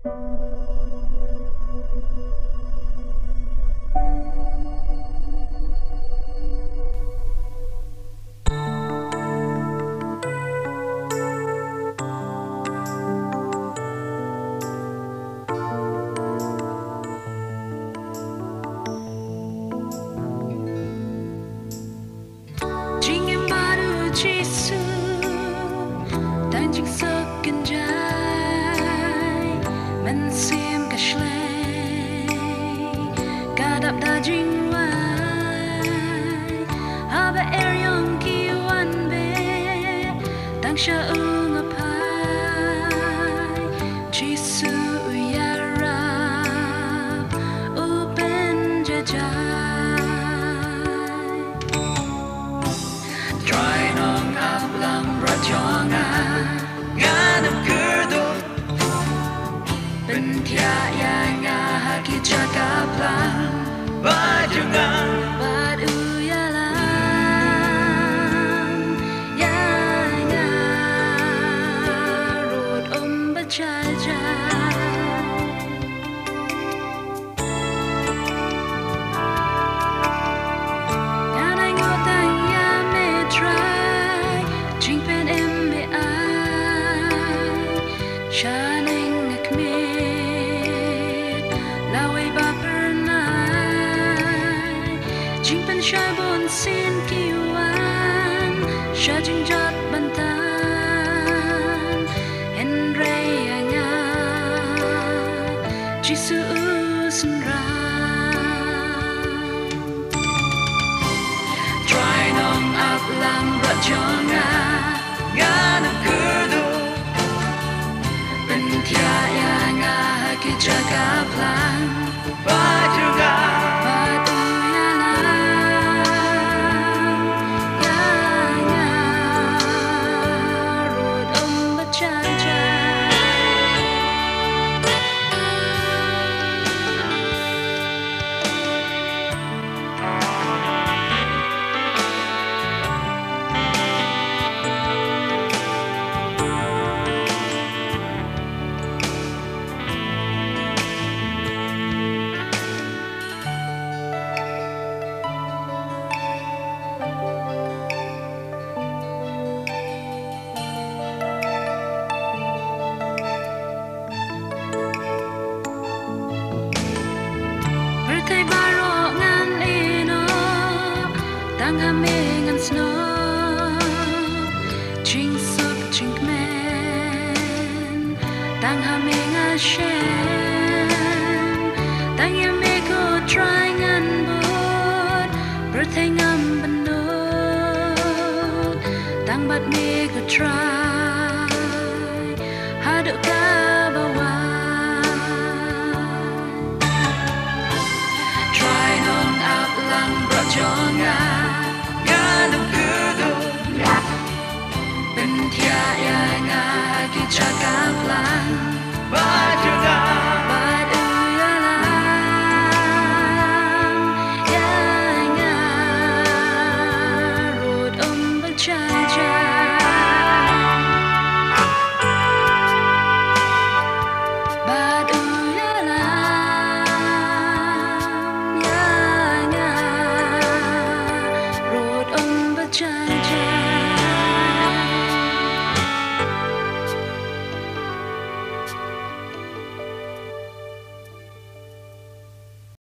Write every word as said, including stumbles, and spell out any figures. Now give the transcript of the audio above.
Jingim bad u Jisu, tang jingsuk kynjai, mynsiem ka shlei, ka dap da jingwai, haba eriong ki wan beh, tang sha u nga phai, Jisu u ïarap, u pynjajai. Trai nong ap lang bad jong nga, ngan ym kyrduh. Pynthiah ïa nga ha ki jaka phlang ba jong nga. Bad u ïalam ïa nga, rud um ba jai jai. Ngan ai nguh tang ïa me Trai, jingpynim me ai. Shaneng nga khmih, lawei ba phyrnai. Jingpynshai bunsien ki wan, sha jingjot ban tan. Hynrei ïa nga, Jisu u synran. Trai nong ap lang bad jong nga, ngan ym kyrduh. Pynthiah ïa nga ha ki jaka phlang ba jong nga. Bad u ïalam ïa nga, rud um ba jai jai. Pyrthei baroh ngan ïehnoh, tang ha me ngan snoh. Jingsuk jingkmen, tang ha me nga shem. Tang ïa me ko Trai ngan bud, pyrthei ngam pynlut. Tang bad me ko Trai, haduh kaba wan. Trai nong ap lang bad jong nga, ngan ym kyrduh. Pynthiah ïa nga ha ki jaka phlang ba jong nga. Bad u ïalam ïa nga, rud um ba jai jai. Bad